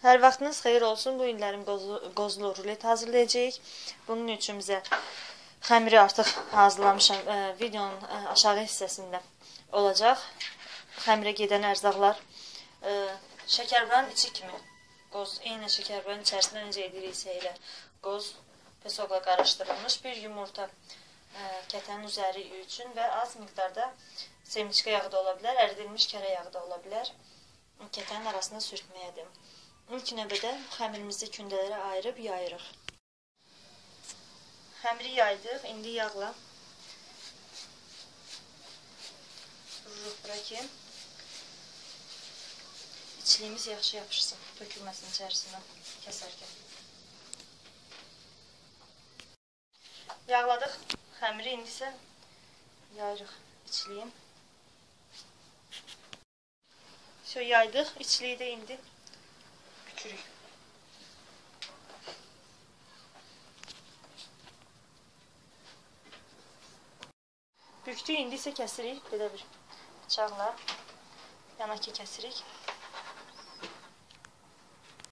Hər vaxtınız xeyir olsun. Bu illərim qozlu rulet hazırlayacağıq. Bunun üçün bizə xəmiri artıq hazırlamışam. Videonun aşağı hissəsində olacaq. Xəmirə gedən ərzaqlar şəkərburanın içi kimi. Qoz, eyni şəkərburanın içərisində necə ediriksə elə qoz pesoqla qarışdırılmış bir yumurta kətənin üzəri üçün və az miqdarda semiçka yağı da ola bilər, əridilmiş kərə yağı da ola bilər. Kətənin arasına sürtməyədir. İlk növbədə xəmirimizi kündələrə ayırıb yayırıq. Xəmiri yaydıq, indi yağla vururuq bura ki, içliyimiz yaxşı yapışsın, tökülməsin içərisindən kəsərkən. Yağladıq xəmiri, indi isə yayırıq içliyi. Yaydıq, içliyi də indi bükürük. Bükdük, indi isə kəsirik belə bir bıçaqla, yanakı kəsirik.